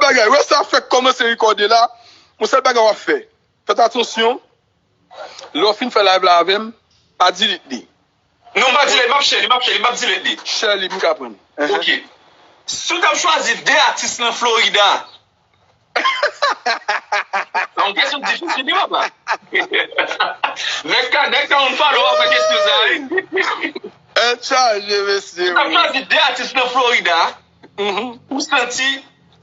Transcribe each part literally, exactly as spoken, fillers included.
bagay. Wè sa fèk kòmanse rekòde la. Yon sèl bagay w ap fè. Fèt atansyon. Lè w fin fè live la avè m, pa delete li. Non, m pa delete, m ap share li, m ap share li, m ap delete li. Share li, m ka pran. Ok. Si w t ap chwazi de atis nan Florida, se yon kesyon difisil, wi, papa. Nèg ka, nèg ka yon follow ap fè kesyon sa, wi. Tèt chaje, mesye. Si w t ap chwazi de atis nan Florida, ou santi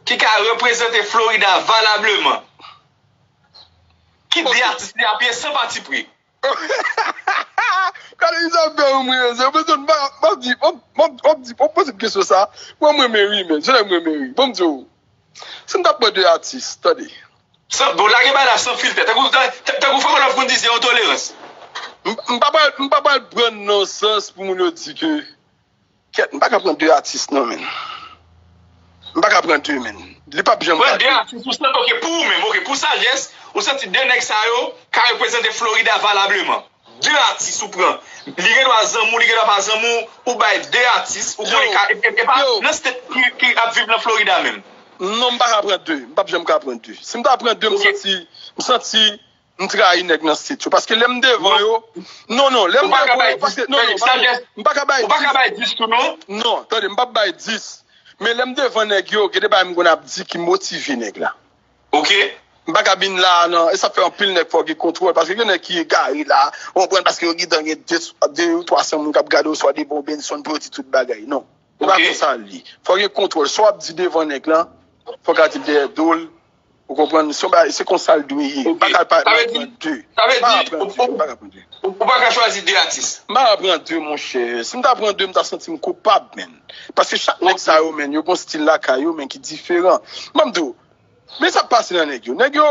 ki ka reprezante Florida valableman, ki de atis li ap ye san patipri? Gade Isabel, ou mwen, se bezwen m pa, m ap di, m ap, m ap, m ap di, m ap poze kesyon sa. Mwen, mwen, Mary, men, je lè mwen, Mary. Bon, m di w, si m t ap pran de atis, tande. San, bon, lage bay la san filtè. Tankou, tan- tan- tankou Franco Love konn di, se yon tolerans. M, m pa pral, m pa pral pran nan sans pou moun yo di ke Kèt, m pa ka pran de atis non, men. M pa ka pran de, men. Li p ap janm Pran ka de atis ou santi, ok, pou ou menm, ok, pou Sajès, ou santi de nèg sa yo ka reprezante Florida valableman. De atis ou pran. Li gen dwa zanmi w, li gen dwa pa zanmi w, ou bay de atis, ou konnen ka, e, e, e pa nan state ki, ki ap viv nan Florida menm. Non, m pa ka pran de. M p ap janm ka pran de. Si m ta pran de, m santi, m santi m trayi nèg nan state yo. Paske lè m devan yo, non, non, lè m devan yo, paske, non, non, m pa ka bay dis tou, non. Non, tande, m p ap bay dis. Men lè m devan nèg yo, gen de bagay m konn ap di ki motive nèg la. Ok. M pa ka vin la, non. E sa fè anpil nèg fò gen kontwòl. Paske gen nèg ki egare la. Ou konprann? Paske yo gentan gen de, de ou twa san moun k ap gade w, swa de bon Benson pou yo di tout bagay. Non. E pa konsa l ye. Fò gen kontwòl. Sa w ap di devan nèg lan, fò w ka di l dèyè do l. Ou konprann? Se yon bagay, se konsa l dwe ye. M pa ka pa pran de. M pa ka pran de. M pa ka pran de. Ou, ou pa ka chwazi de atis. M pa ka pran de, monchè. Si m ta pran de, m ta santi m koupab, men. Paske chak nèg sa yo, men, yo gon stil lakay yo, men, ki diferan. Ban m di w, men sa k pase nan nèg yo. Nèg yo,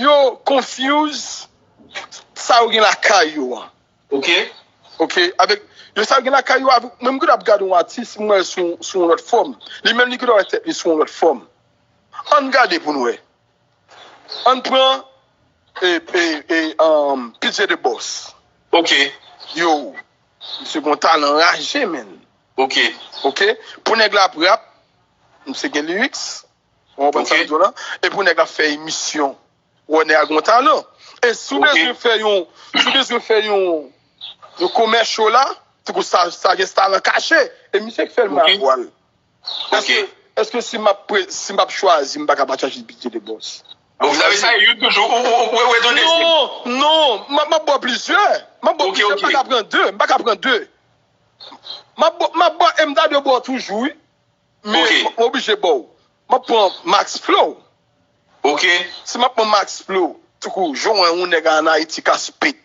yo confuse sa yo gen lakay yo an. Ok. Ok, avèk, yo sa yo gen lakay yo avèk, menm ki ap gade yon atis, m wè l sou, sou yon lòt fòm. Li menm li ki dwe wè tèt li sou yon lòt fòm. Ann gade pou n wè. Ann pran, e, e, e, um, P J The Boss. Ok. Yo, misye gon talan raje, men. Ok. Ok, pou nèg la ap rap, misye gen lyrics. Ou konprann sa m di w la? E pou nèg ap fè emisyon, Wònè a gon talan. E si w bezwen fè yon, si w bezwen fè yon, yon commercial la, tankou sa, sa gen talan kache. E misye k fè l mavwal. Èske, èske si m ap pre- si m ap chwazi, m pa ka pa chwazi P J The Boss? Bon, sa vle di sa, you toujou, ou, ou, ou, ou, ou, non, non, m ap, m ap ba w plizyè. M ap ba w plizyè, m pa ka pran de, m pa ka pran de. M ap ba, m ap ba, e m ta dwe ba w toujou, wi. Men, m oblije ba w. M ap pran Max Flow. Ok. Si m ap pran Max Flow, tankou jan w wè yon nèg an Ayiti ka spit.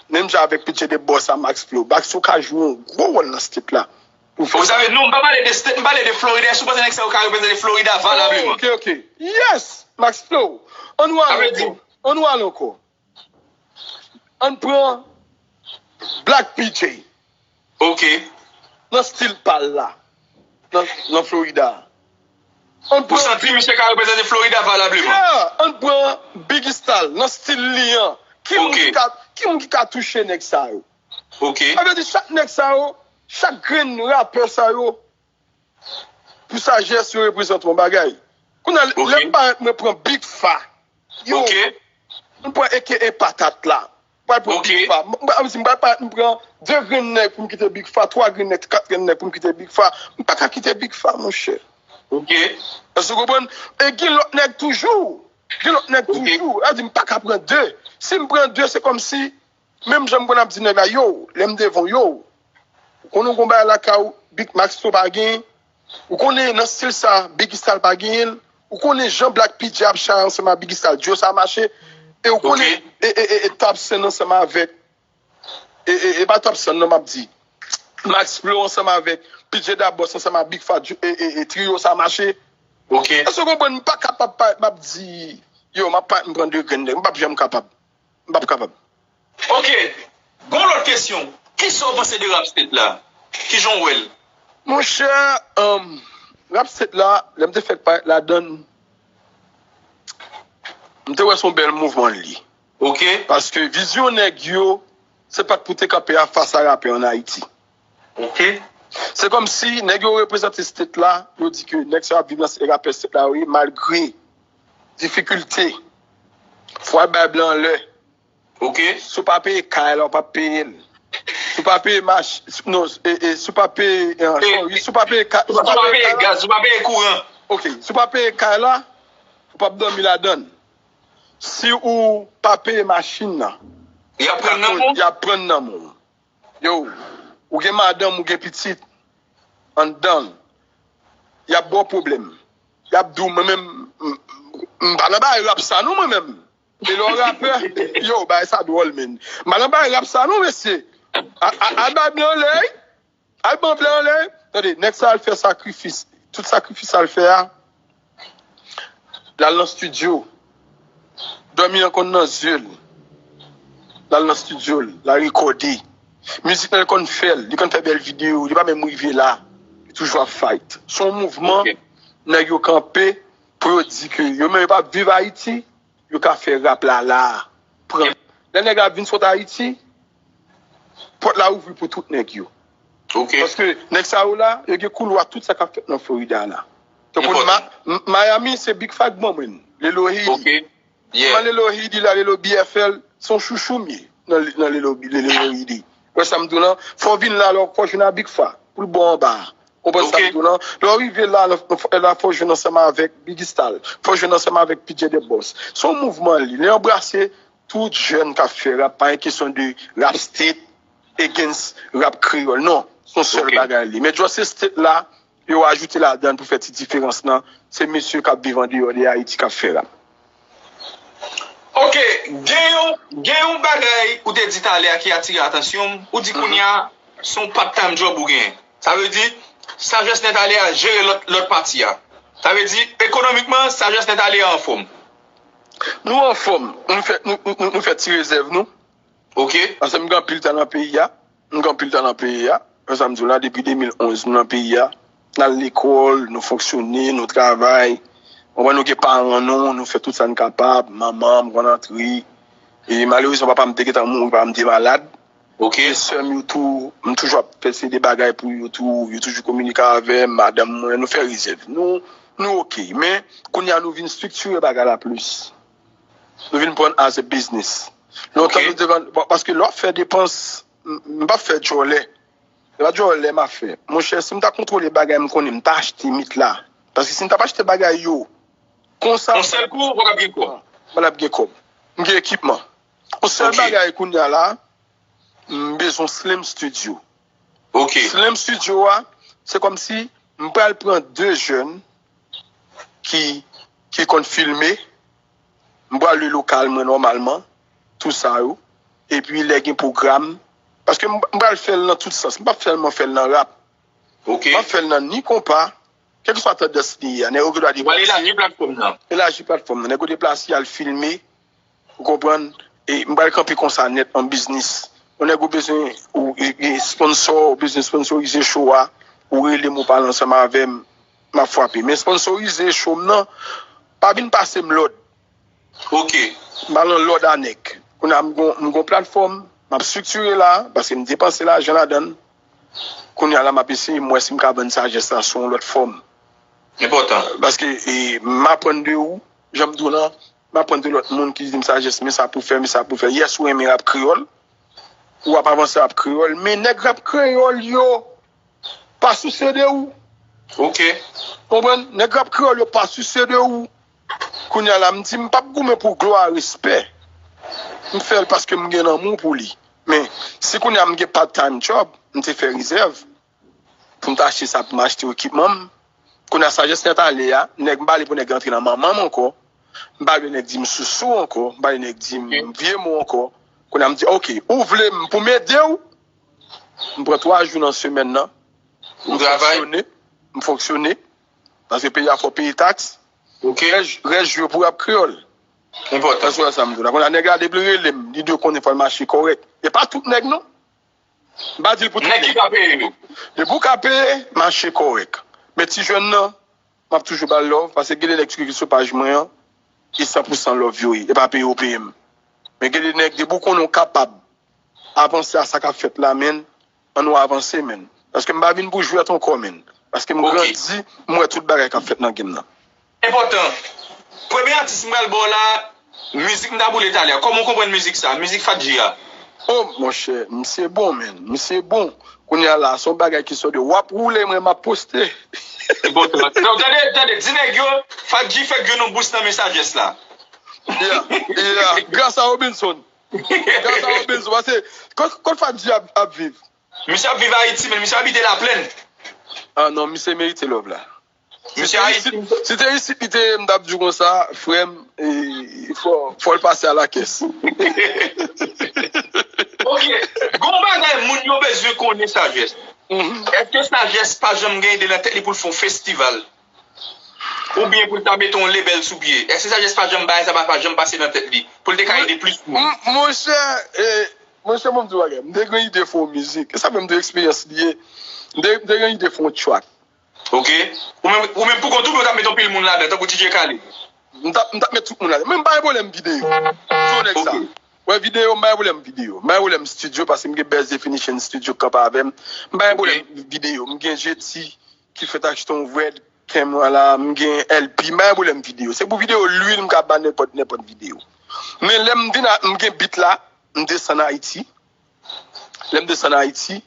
Menm jan avèk P J The Boss a Max Flow. Max Flow ka jwe yon gwo wòl nan state la. Ou sa vle, non, m pa pale de state, m pale de Florida. Èske w panse nèg sa yo ka reprezante Florida valableman? Ok, ok. Yes! Max Flow. Ann wè ankò. Ann wè ankò. Ann pran Black P J. Ok. Nan stil pa l la. Nan, nan Florida. Ann pran. Ou santi misye ka reprezante Florida valableman? Yeah, ann pran Biggie Stalls nan stil li an. Ki moun ki ka, ki moun ki ka touche nèg sa yo? Ok. Sa vle di chak nèg sa yo, chak grenn rapè sa yo, pou Sajès yo reprezante yon bagay. Kounye a, lè m parèt, mwen pran Big Fa. Yo, m pran A K A Patat la. M pral pran Big Fa. M, m, m, si m pral parèt, m pran de grenn nèg pou m kite Big Fa, twa grenn nèg, kat grenn nèg pou m kite Big Fa. M pa ka kite Big Fa, monchè. Ok. Èske w konprann? E gen lòt nèg toujou. Gen lòt nèg toujou. Sa vle di m pa ka pran de. Si m pran de, se kòmsi Menm jan m konn ap di nèg la, yo, lè m devan w, yo, ou konnen w gon bagay lakay ou, Big Max Flow pa genyen, ou konnen nan stil sa, Biggie Stalls pa genyen l, ou konnen jan Black P J ap chay ansanm ak Biggie Stalls, duo sa mache, e ou konnen, e, e, e, e Top Cent ansanm avèk, e, e, e pa Top Cent non m ap di, Max Flow ansanm avèk P J Da Boss ansanm ak Big Fa, e, e, e trio sa mache. Ok. Èske w konprann? M pa kapab parèt, m ap di, yo, m ap parèt, m pran de grenn nèg, m p ap janm kapab. M p ap kapab. Ok. Gon lòt kesyon. Kisa w panse de Rap State la? Kijan w wè l? Monchè, um, Rap State la, lè m te fèk parèt ladann, m te wè se yon bèl mouvman l ye. Ok. Paske vizyon nèg yo, se pa t pou te kanpe a fas a rapè ann Ayiti. Ok. Se kòmsi nèg yo reprezante state la, yo di ke nèg sa yo ap viv nan rapè state la, wi, malgre difikilte, fwa bay blan anlè. Ok. Si w pa peye kay la, w p ap peye l. Si w pa peye mach, non, e, e, si w pa peye, e, sorry, si w pa peye kay, Si w pa peye gaz, si w pa peye kouran. Ok, si w pa peye kay la, ou p ap dòmi ladan l. Si ou pa peye machin nan, Y ap pran nan men w. Y ap pran nan men w. Yo, ou gen madanm, ou gen pitit anndan l, y ap ba w pwoblèm. Y ap di w, mwen menm, m- m pa nan bagay rap sa non, mwen menm. E lè w rapè, yo, bagay sa dwòl, menn. M pa nan bagay rap sa non, mesye. A- a- Al bay blan anlè, wi. Al ban blan anlè. Tande, nèg sa al fè sakrifis. Tout sakrifis sa al fè a, l al nan estidyo. Dòmi an konn nan zye l. L al nan estidyo l, l al rekòde. Mizik nan li konn fè l, li konn fè bèl videyo, li pa menm rive la. Li toujou ap fight. Se yon mouvman, Ok. Nèg yo kanpe pou yo di ke yo menm yo p ap viv Ayiti, yo ka fè rap la la a. Pran. Lè nèg la vin sot Ayiti, pòt la ouvri pou tout nèg yo. Ok. Paske nèg sa yo la, yo gen koulwa tout sa k ap fèt nan Florida la. Tankou Enpòtan. Ma- M- Miami se Big Fat ban mwen. Lelo Hidi. Ok. Mwen Lelo Hidi la, Lelo B F L, se yon chouchou m ye nan, nan Lelo, Lelo Hidi. Wè sa m di w lan, fò w vin la, lè w fò w jwenn a Big Fa, pou l ba w anba a. Konprann sa m di w lan? Lè w rive la, la, la fò w jwenn ansanm avèk Biggie Style, fò w jwenn ansanm avèk P J The Boss. Se yon mouvman li. Li anbrase tout jèn k ap fè rap, pa yon kesyon de rap state against rap kreyòl. Non, se yon sèl Ok. bagay li. Men just se state la, yo ajoute ladan l pou fè ti diferans lan. Se mesye k ap viv andeyò de Ayiti k ap fè rap. Ok, gen yon, gen yon bagay ou te di talè a ki atire atansyon m. Ou di kounye a, se yon part time job ou genyen. Sa vle di, Sajès Nèt Ale a jere lòt, lòt pati a. Sa vle di, ekonomikman, Sajès Nèt Ale a anfòm. Nou anfòm, nou fè, nou, nou, nou fè ti rezèv nou. Ok. Paske m gen anpil tan nan peyi a. M gen anpil tan nan peyi a. Wè sa m di w la, depi de mil onz, m nan peyi a. N al lekòl, nou fonksyone, nou travay. Konprann, nou gen paran nou, nou fè tout sa n kapab. Manman m konn antre. E malerezman, papa m te gentan mouri, papa m te malad. Ok. E sè m yo tou, m toujou ap fè seri de bagay pou yo tou. Yo toujou kominike avè m, madanm mwen, nou fè rezèv. Nou, nou ok. Men, kounye a, nou vin estriktire bagay la plis. Nou vin pran as a business. Lontan Ok. nou te vann, bon, paske lè w ap fè depans, m m p ap fè djòlè. Se pa djòlè m ap fè. Monchè, si m ta kontwole bagay m konnen, m ta achte mit la. Paske si m t ap achte bagay yo, konsa. Yon sèl kou, ou p ap gen kòb. M p ap gen kòb. M gen ekipman. Yon sèl Ok. Bagay kounye a la, m bezwen Slim Studio. Ok. Slim Studio a, se kòmsi m pral pran de jèn ki, ki konn filme, m pral lwe lokal mwen nòmalman, tou sa yo. Epi lè gen pwogram, paske m m pral fè l nan tout sans. M p ap sèlman fè l nan rap. Ok. M ap fè l nan ni konpa, kèlkeswa tandans li ye a, nèg yo gen dwa di. Ou al elaji platfòm nan. Elaji platfòm nan. Nèg yo deplase al filme, ou konprann? E m pral kanpe konsa nèt an biznis. Yon nèg ou bezwen ou, e, e, sponsor, ou bezwen sponsorize show a, ou rele m, ou pale ansanm avè m, m ap frape. Men sponsorize show m nan, pa vin pase m lòd. Ok. M pa nan lòd a nèg. Kounye a m gon, m gon platfòm, m ap estriktire la, paske m depanse lajan ladan l. Kounye a la, m ap eseye m wè si m ka vann sajès la sou yon lòt fòm. Enpòtan. Paske e, m aprann de ou, jan m di w lan, m aprann de lòt moun ki di m sajès, men sa pou fè, men sa pou fè. Yes, ou renmen rap kreyòl, ou ap avanse rap kreyòl, men nèg rap kreyòl yo pa sousye de ou. Ok. Konprann? Nèg rap kreyòl yo pa sousye de ou. Kounye a la, m di m p ap goumen pou glwa, respè. M fè l paske m gen lanmou pou li. Men, si kounye a m gen part time job, m te fè rezèv pou m ta achte sa pou m achte ekipman m. Kounye a sajès nèt ale a, nèg m pa ale pou nèg rantre nan manman m ankò. M pa vle nèg di m sousou ankò, m pa vle nèg di m vye mo ankò. Kounye a m di, ok, ou vle m pou m ede w? M pran twa jou nan semèn nan. Ou travay? Fonksyone, m fonksyone. Paske peyi a fò peye taks. Ok. Rès, rès jou yo pou rap kreyòl. Enpòtan. Èske w wè sa m di w la? Kounye a nèg la depi l rele m, li dwe konnen fò l mache kòrèk. E pa tout nèg non. M pa di l pou tout Nèg ki nèg. Ka peye yo. Depi w ka peye, mache kòrèk. Men ti jèn nan, m ap toujou ba l love, paske gen de nèg ki sou paj mwen an, e san pou san love yo ye. E pa peye yo peye m. Men gen de nèg, depi w konnen w kapab avanse a sa k ap fèt la, menn, ann nou avanse, menn. Paske m pa vin pou jwèt ankò, menn. Paske m grandi, m wè tout bagay k ap fèt nan game nan. Enpòtan. Premye atis m pral ba w la, mizik m ta boule talè. Kòman w konprann mizik sa? Mizik Fat G a. Oh, monchè, misye bon, menn. Misye bon. Kounye a la, se yon bagay ki sòti. W ap woule, mwen, m ap poste. Enpòtan. Donk, tande, tande, di nèg yo, Fat G fèk jwenn yon bous nan men Sajès la. Yeah, yeah. Gras a Robinson. Gras a Robinson. Paske, kot, kot Fat G ap, ap viv? Misye ap viv Ayiti, men misye abite Laplèn. Ah non, misye merite love la. Misye Ayiti. Si te isit li te ye, m t ap di w konsa, frè m, fò, fò l pase a lakès. Ok. Gon bagay moun yo bezwen konnen Sajès. Èske Sajès pa janm gen ide nan tèt li pou l fè yon festival? Oubyen pou l ta mete yon lebèl sou pye? Èske Sajès pa janm bagay sa pa, pa janm pase nan tèt li? Pou l te ka ede plis moun? Monchè, monchè, mwen m di w bagay. M te gen ide fè yon mizik. E sa menm de eksperyans li ye. M te, m te gen ide fè yon track. Ok. Ou menm, ou menm pou kont ou, ou t ap met anpil moun ladan, tankou D J Khaled. M t ap, m t ap met tout moun ladan. Men m pa gen pwoblèm videyo. Di w nèg sa. Wè videyo, m pa gen pwoblèm videyo. M pa gen pwoblèm studio, paske m gen Best Definition Studio k kanpe avè m. M pa gen pwoblèm videyo. M gen Jeti ki fèt achte yon red camera la. M gen L P. M pa gen pwoblèm videyo. Se pou videyo lwil, m ka ba nenpòt, nenpòt videyo. Men lè m vin, m gen beat la, m desann Ayiti. Lè m desann Ayiti.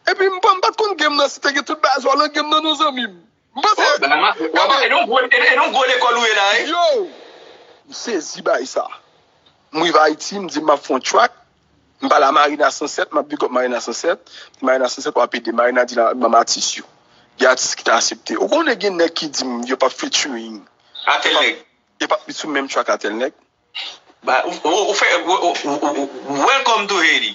Epi m pa, m pa t konn game nan, si te gen tout bagay sa nan game nan non zanmi m. M panse. E nan gwo lekòl ou ye la wi. Yo! M sezi bay sa. M rive Ayiti, m di m ap fè yon track. M pale a Marina Sansèt, m ap big up Marina Sansèt. Marina Sansèt w ap ede. Marina di la, ban m atis yo. Gen atis ki ta aksepte. Ou konnen gen nèg ki di m yo p ap featuring. A tèl nèg. Yo p ap sou menm track a tèl nèg. Ba, ou, ou, ou fè, ou, ou, ou, ou, welcome to Haiti.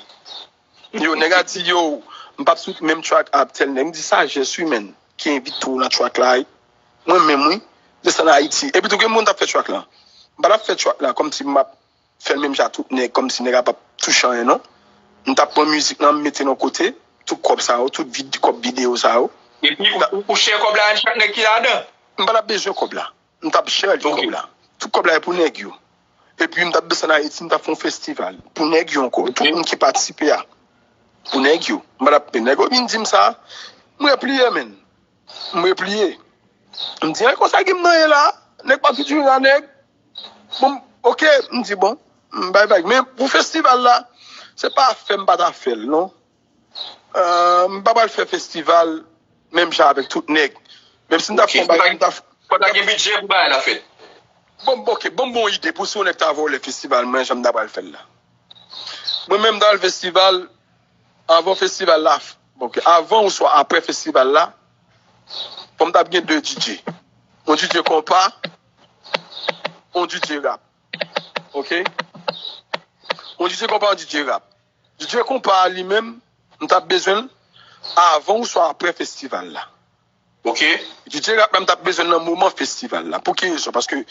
Yo, nèg a di, yo, m p ap sou menm track ap tèl nèg. M di Sajès wi, menn, ki envite w nan track la wi. Mwen menm wi, desann Ayiti. Epi tou gen moun t ap fè track la. M pa t ap fè track la kòmsi m ap fè l menm jan tout nèg, kòmsi nèg la p ap touche anyen non. M t ap pran mizik lan, m mete l yon kote, tout kòb sa yo, tout vid, kòb videyo sa yo. Epi ou, ou, ou share kòb la ak chak nèg ki ladan? M pa t ap bezwen kòb la. M t ap share li kòb la. Tout kòb la e pou nèg yo. Epi m t ap desann Ayiti, m t ap fè yon festival pou nèg yo ankò. Tout moun ki patisipe a. Pou nèg yo. M pa t ap pè. Nèg yo vin di m sa, m repliye, menn. M repliye. M di, an konsa game nan ye la, nèg pa fitirin a nèg. Bon, ok, m di bon, m bay vag. Men pou festival la, se pa fè m pa ta fè l non. M pa pral fè festival menm jan avèk tout nèg. Menm si m ta fè yon bagay, m ta. Fò ta gen bidjè pou bagay la fèt. Bon, ok, ban m bon ide pou si yon nèg ta vòlè festival mwen, jan m ta pral fè l la. Mwen menm m ta al festival, avan festival la, ok, avan oswa aprè festival la, fò m t ap gen de D J. Yon D J konpa, yon D J rap. Ok? Yon D J konpa, yon D J rap. D J konpa a li menm, m t ap bezwen l avan oswa aprè festival la. Ok. D J rap la, m t ap bezwen l nan moman festival la. Pou ki rezon? Paske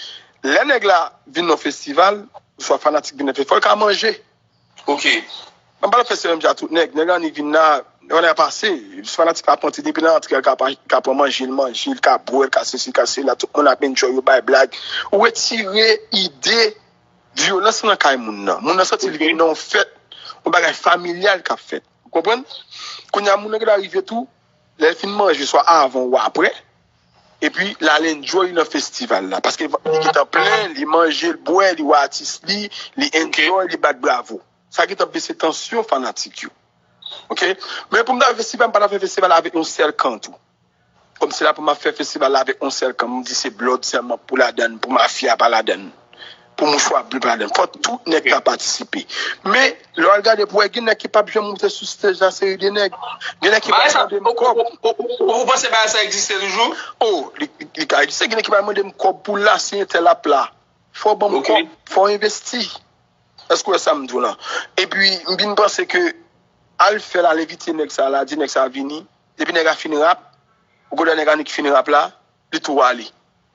lè nèg la vin nan festival, oswa fanatik vin nan festival, fò l ka manje. Ok. M pa t ap fè se menm jan tout nèg. Nèg la annik vin la, lè nèg la pase, fanatik la ap rantre, depi l rantre, l ka pa, ka pran manje, l manje, l ka bwè, l ka sesi, l ka sela, tout moun ap enjoy, yo bay blag. Ou retire ide vyolans nan kay moun nan. Moun nan santi li vin nan yon fèt, yon bagay familyal k ap fèt. Ou konprann? Kounye a, moun nan gentan rive tou, lè l fin manje, swa avan ou aprè, epi l al enjoy nan festival la. Paske li gentan plen, li manje, l bwè, li wè atis li, li enjoy, li bat bravo. Sa gentan bese tansyon fanatik yo. Ok? Men pou m ta fè festival, m pa ta fè festival avèk yon sèl kan tou. Kòmsi la pou m ap fè festival la avèk yon sèl kan, m di se Blood sèlman pou ladann, pou mafya pa ladann, pou mouchwa ble pa ladann. Fò tout nèg ka patisipe. Men, lè w al gade pou wè, gen nèg ki p ap janm moute sou stage la, seri de nèg. Gen nèg ki pral mande m kòb. Ou panse bagay sa egziste toujou? Oh, li, li ka egziste. Gen nèg ki pral mande m kòb pou la, si entèl ap la. Fò w ban m kòb, fò w envesti. Èske w wè sa m di w lan? Epi, m vin panse ke al fè l, al envite nèg sa la, di nèg sa vini, depi nèg la fin rap, ou konn lè nèg la annik fin rap la, li tou ale.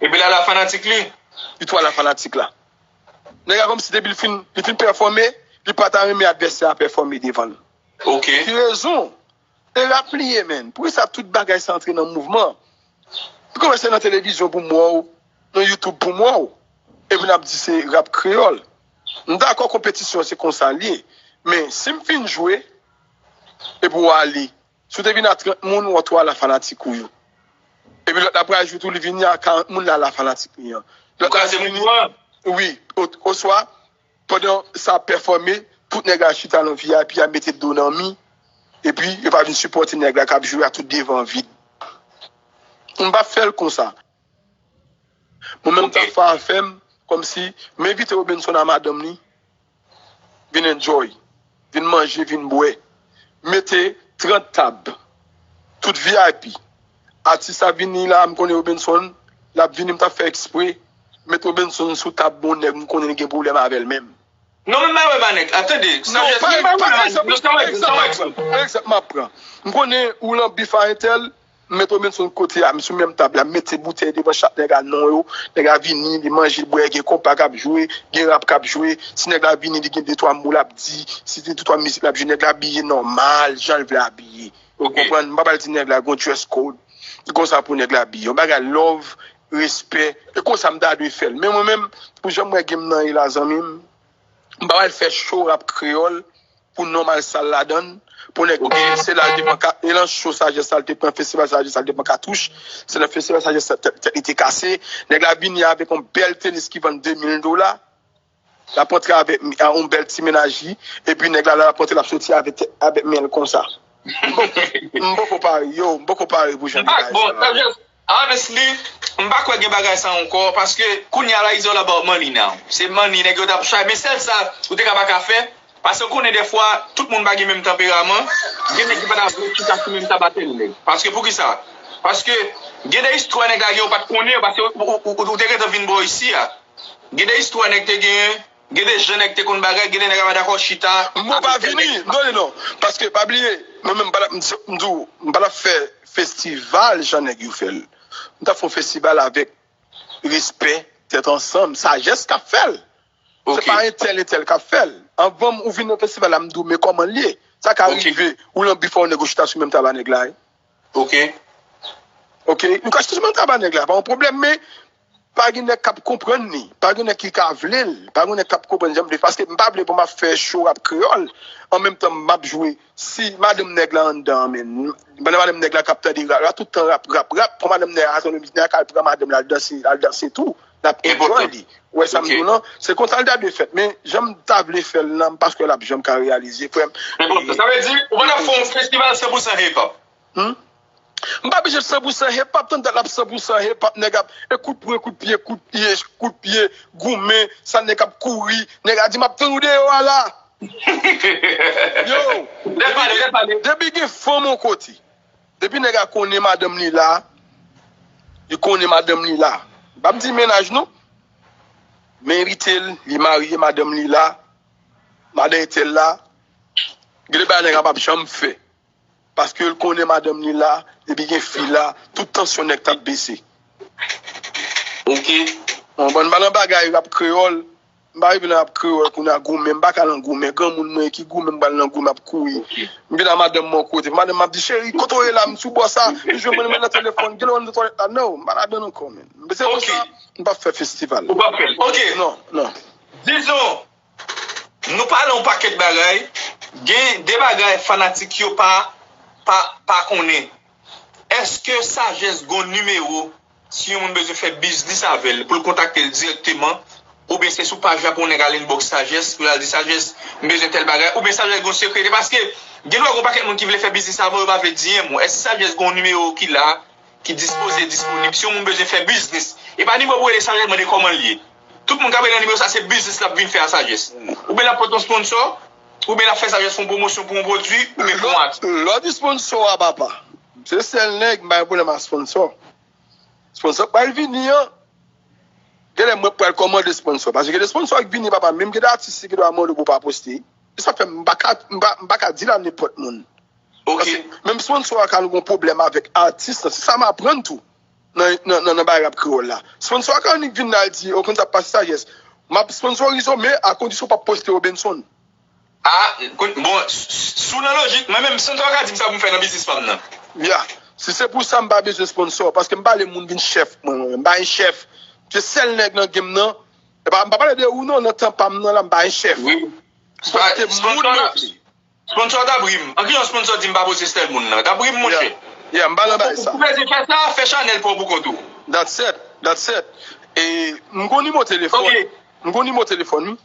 Epi l al a fanatik li? Li tou al a fanatik la. Nèg la kòmsi depi l fin, li fin pèfòme, li pa ta renmen advèsè a pèfòme devan l. Ok. Ki rezon? E rap li ye, menn. Poukisa tout bagay sa antre nan mouvman? Ou konn wè se nan televizyon pou m wè w, nan YouTube pou m wè w. Epi n ap di se rap kreyòl. M dakò konpetisyon se konsa l ye. Men si m fin jwe, epi w ale, Si w te vin a trant moun, w a twa la fanatik ou yo. Epi lòt la pral jwe tou, li vini a karant moun, la la fanatik li an. Lòt la vini, wi, o- oswa, pandan sa ap pèfòme, tout nèg la chita nan V I P a mete do nan mi, epi yo pa vin sipòte nèg la k ap jwe a tout devan vid. M p ap fè l konsa. Mwen menm, sa fè afè m, kòmsi m envite Robenson a madanm li, vin enjoy, vin manje, vin bwè. Mete trant tab, tout V I P. Atis la vini la, m konnen Robenson, l ap vini, m t ap fè ekspre met Robenson sou tab bon nèg, m konnen li gen pwoblèm avè l menm. Non, men mwen wè ba nèg, atande, non, pa egzanp, pa egzanp, egzanp m ap pran. M konnen ou lan bif a entèl, m met Robenson kote a, m sou menm tab la, m mete boutèy devan chak nèg a non yo, nèg la vini, li manje, li bwè, gen konpa k ap jwe, gen rap k ap jwe, si nèg la vini, li gen de twa mo l ap di, si gen de twa mizik l ap jwe, nèg la abiye nòmal, jan l vle abiye. Ou konprann? M pa pral di nèg la gon dress code, se konsa pou nèg la abiye. Yon bagay love, respè, e konsa m ta dwe fè l. Men mwen menm, pou jan m wè game nan ye la, zanmi m, m pa pral fè show rap kreyòl pou nòmal sa l ladan l, pou nèg, se la l te pran ka- e nan show Sajès la l te pran, festival Sajès la l te pran katouch, se nan festival Sajès la tèt tèt li te kase, nèg la vini avèk yon bèl tenis ki vann de mil dola, l ap antre avèk yon bèl ti mennaj li, epi nèg la, l ap antre, l ap soti avèk tèt- avèk men l konsa. M poko- m poko pare, yo, m poko pare pou jan bagay sa. Honestly, m pa kwè gen bagay sa ankò, paske kounye a la, it's all about money now. Se money, nèg yo t ap chay, men sèl sa, ou te ka pa ka fè, paske ou konnen dèfwa, tout moun pa gen menm tanperaman, gen nèg ki pa ta vle chita sou menm tab a tèl nèg. Paske poukisa? Paske gen de istwa nèg la gen, ou pa t konnen, paske ou, ou, ou, ou te gentan vin bò isi a. Gen de istwa nèg te gen, gen de jan nèg te konn bagay, gen de nèg a pa dakò chita. M pa vini, non, non, non. Paske, pa bliye, mwen menm, m pa t ap, m di- m di w, m pa t ap fè festival jan nèg yo fè l. M t ap fè yon festival avèk respè, tèt ansanm, Sajès k ap fè l. Se pa entèl, entèl k ap fè l. Anvan ou vin nan festival la, m di w, men kòman l ye? Sa ka rive, ou lan bif a yon nèg, ou chita sou menm tab a nèg la, wi. Ok. Ok, nou ka chita sou menm tab a nèg la, pa yon pwoblèm, men pa gen nèg k ap konprann li, pa gen nèg ki ka vle l, pa gen nèg k ap konprann jan m vle, paske m pa vle pou m ap fè show rap kreyòl, an menm tan m ap jwe, si madanm nèg la anndan, men, pandan madanm nèg la k ap tande rap la, tout tan rap, rap, rap, pran madanm nèg la, nèg la ka al pran madanm la, al danse, al danse tou, l ap enjoy li. Ou wè sa m di w lan? Se konsa l ta dwe fèt, men jan m ta vle fè l lan, m pa kwè l ap janm ka reyalize, frè m. Sa vle di, ou pa t ap fè yon festival san pou san hip hop? Hmm? M pa bezwen san pou san hip hop, tann dat l ap san pou san hip hop, nèg ap, e kout pwen, kout pye, kout pye, kout pye, goumen, sa nèg ap kouri, nèg ap di, "M ap tann ou deyò a la." Yo, depi gen, depi gen fanm yon kote, depi nèg la konnen madanm li la, li konnen madanm li la. M p ap di mennaj non, men evite l, li marye, madanm li la, madanm entèl la, gen de bagay nèg la p ap janm fè. Paske l konnen madanm li la, epi gen fi la, tout tansyon nèg t ap bese. Ok. Bon, bon, m pa nan bagay rap kreyòl, m pa rive nan rap kreyòl kounye a goumen, m pa ka nan goumen, granmoun mwen ki goumen, m pral nan goumen ap kouri. M vin a madanm mwen kote, madanm m ap di, "Cheri, kote w ye la, m sou bò sa, m jwenn mwen nan telefòn, gen lè w nan twalèt la." No, m pa ladan l ankò, men. Se konsa, m p ap fè festival. Ou p ap fè l. Ok. Non, non. Dizon, nou pale yon pakèt bagay, gen de bagay fanatik yo pa, pa, pa konnen. Èske Sajès gon nimewo si yon moun bezwen fè biznis avè l, pou l kontakte l dirèkteman, oubyen se sou paj la pou yon nèg al inbox Sajès, pou l al di, "Sajès, m bezwen tèl bagay," oubyen Sajès gon sekrè? Paske gen dwa gon pakèt moun ki vle fè biznis avè w, yo pa vle di anyen. Èske Sajès gon nimewo ki la, ki dispoze, disponib. Si yon moun bezwen fè biznis, e pa nimewo pou rele Sajès mande kòman l ye. Tout moun k ap rele nan nimewo sa, se biznis l ap vin fè a Sajès. Oubyen l ap pote yon sponsò, oubyen l ap fè Sajès fè yon pwomosyon pou yon pwodui, oubyen pou yon atis. Lè w di sponsò a, papa, se sèl nèg, m pa gen pwoblèm ak sponsò. Sponsò k pral vini an, genlè mwen k pral kòmande sponsò. Paske gen de sponsò k vini, papa, menm gen de atis ki dwa mande w pou w pa poste. Se sa k fè m pa ka, m pa, m pa ka di l a nenpòt moun. Ok. Paske menm sponsò a ka gon pwoblèm avèk atis lan. Se sa m aprann tou nan, nan, nan, nan bagay rap kreyòl la. Sponsò a ka annik vin la, l di, "Ou konn sa k pase, Sajès? M ap sponsorize w, men a kondisyon w p ap poste Robenson." Ah, kon- bon, s- s- sou nan lojik, mwen menm, sponsò a ka di m sa pou m fè nan biznis pa m nan. Ya. Si se pou sa, m pa bezwen sponsò, paske m pa vle moun vin chèf mwen, mwen menm. M pa gen chèf. Se sèl nèg nan game nan. E pa, m pa pale de ou non, nan tan pa m nan la, m pa gen chèf. Wi. Sponsò a, sponsò a, Sponsor t ap ri m. An ki jan sponsor di m pa poste stèl moun nan? T ap ri m, monchè. Yeah, yeah, m pa nan bagay sa. Ou bezwen fè sa, fè chanèl pa w pou kont ou. That's it. That's it. E m gon nimewo telefòn. Ok. M gon nimewo telefòn, wi.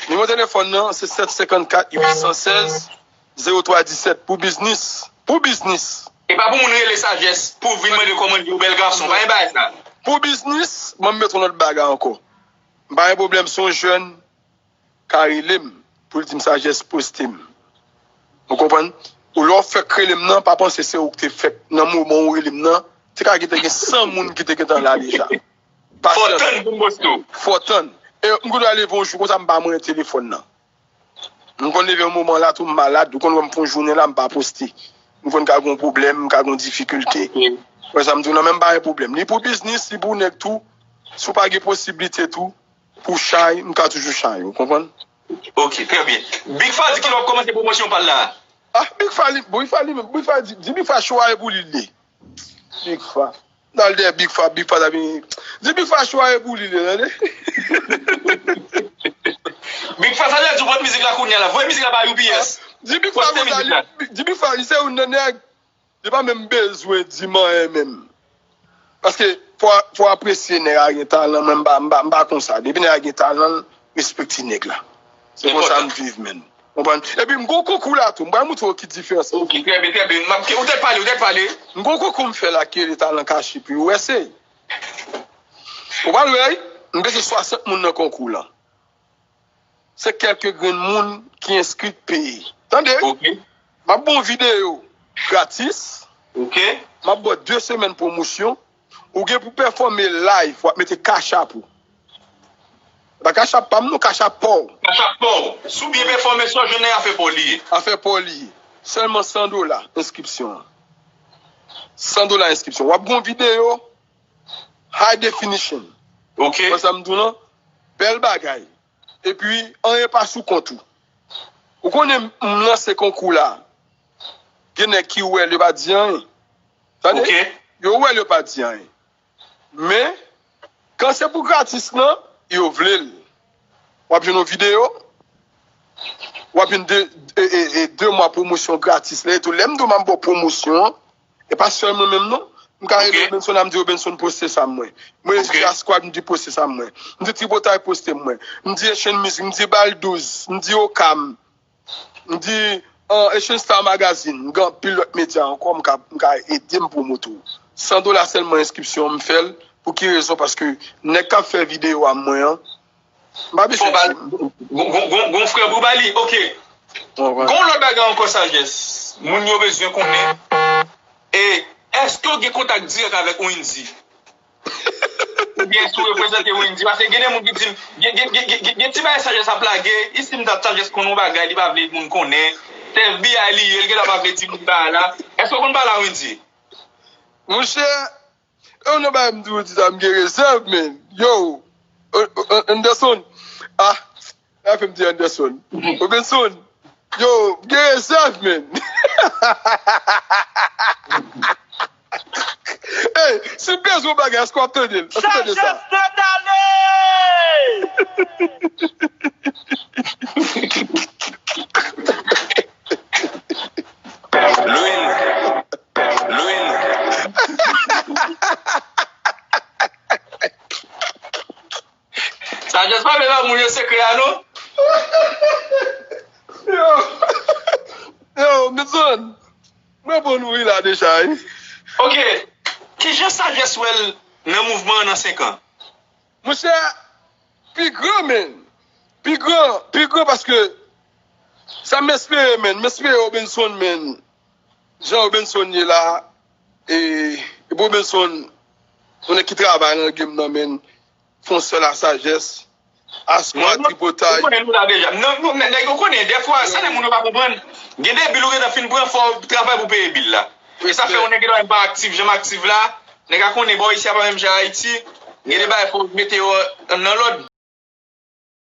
Nimewo telefòn nan, se sèt senkannkat uit san sèz zewo twa disèt pou biznis. Pou biznis. E pa pou moun rele Sajès, pou vin mande kòman l ye, bèl gason. Pa gen bagay sa. Pou biznis, ban m met yon lòt bagay ankò. M pa gen pwoblèm, se yon jèn ka rele m pou l di m Sajès poste m. Ou konprann? Ou lè w fèk rele m nan, pa panse se ou ki te fèk nan moman ou rele m nan, te ka gentan gen san moun ki te gentan la deja. Fò w tann pou m poste w. Fò w tann. E m konn leve yon jou konsa m pa manyen telefòn nan. M konn leve yon moman la tou m malad, ou konn wè m fè yon jounen la m pa poste. M konn ka gen yon pwoblèm, m ka gen yon difikilte. Wè sa m di w nan men m pa gen pwoblèm. Ni pou biznis, ni pou nèg tou, si w pa gen posiblite tou, pou chay, m ka toujou chay, ou konprann? Ok, trè byen. Big Fa di ki lè w ap kòmanse pwomosyon pa l la? Ah, Big Fa li, Big Fa li menm, Big Fa di, di Big Fa cho a e pou li l ye. Big Fa. N al dèyè Big Fa, Big Fa ta vini. Di Big Fa cho a e pou li l ye, tande? Big Fa, sa vle di w pot mizik la kounye a la. Voye mizik la ba U P S. Di Big Fa konsa, di Big Fa li se youn nan nèg. Li pa menm bezwen di m anyen menm. Paske fò, fò apresye nèg a gen talan, mwen m pa, m pa, m pa konsa. Depi nèg a gen talan, respekte nèg la. Se konsa m viv, menn. Konprann? Epi m gon konkou la tou, m pral moutre w ki diferans. Ok, trè byen, trè byen. M ap, ou tèt pale, ou tèt pale. M gon konkou m fè la ki rele Talan Kache pou U S A. Ou pral wè, wi. M bezwen swasant moun nan konkou lan. Se kèlke grenn moun ki enskri k peye. Tande? Ok. M ap ba w videyo gratis. Ok. M ap ba w de semèn pwomosyon. Ou gen pou pèfòme live, w ap mete Cash App ou. E pa Cash App pa m non, Cash App pa w. Cash App pa w. Si w byen pèfòme, sa w jwenn nan afè pa w li ye. Afè pa w li ye. Sèlman san dola enskripsyon an. San dola enskripsyon. W ap gen yon videyo high definition. Ok. Wè sa m di w lan? Bèl bagay. Epi, anyen pa sou kont ou. Ou konnen m lanse konkou la. Gen nèg ki wè l, yo pa di anyen. Tande? Ok. Yo wè l, yo pa di anyen. Men, kan se pou gratis lan, yo vle l. W ap jwenn yon videyo, w ap jwenn de, e, e, e, de mwa pwomosyon gratis la. E tou, lè m di w m ap ba w pwomosyon an, e pa sèl mwen menm non. M ka rele Robenson, m di Robenson poste sa mwen. Mwen rele J A Squad, m di poste sa mwen. M di Tripotay poste mwen. M di Echange Music, m di Baldouz, m di Okam. M di, an, Echange Star Magazine, m gen anpil lòt medya ankò, m ka, m ka ede m pwomote w. San dola sèlman enskripsyon an, m fè l. Pou ki rezon? Paske nèg k ap fè videyo a mwen an, m pa bezwen di m. Gon, gon, gon, gon frè pou ba li, ok. Gon lòt bagay ankò, Sajès. Moun yo bezwen konnen. E, èske w gen kontak dirèk avèk Wendy? Oubyen si w reprezante Wendy, paske gen de moun ki di m, gen, gen, gen, gen, gen, gen ti bagay Sajès ap lage, isim dat Sajès konn yon bagay, li pa vle moun konnen. Se F B I li ye, li genlè pa vle di moun bagay la. Èske w konn pale a Wendy? Monchè, e w nan bagay m di w di sa, m gen rezèv, men. Yo, o, o, o, Anderson, ah, sa fè m di Anderson. Robenson, yo, m gen rezèv, men. Ey, si m bezwen yon bagay, èske w ap tande l? Èske w tande sa? Sajès Nèt Ale! Lwil. Lwil. Sajès pa vle ba moun yo sekrè a, non? Yo. Yo, Benson. Mwen bon nou ri la deja, wi. Ok. Kijan Sajès wè l nan mouvman an nan senk an? Monchè, pi gran, men. Pi gran, pi gran paske sa m espere, men. M espere Robenson, men. Jan Robenson ye la, e, e Robenson, yon nèg ki travay nan game nan, men. Fè yon sèl a Sajès. Askwad, tripotay. Ou konnen nou la deja. Non, nou, nèg, nèg yo konnen. Dèfwa, sa nèg moun yo pa konprann. Gen de bil ou gentan fin pran, fò w travay pou peye bil la. E sa fè yon nèg gentan pa aktif, jan m aktif la. Nèg a konnen bò isi a pa menm jan Ayiti. Gen de bagay fò w mete yo nan lòd.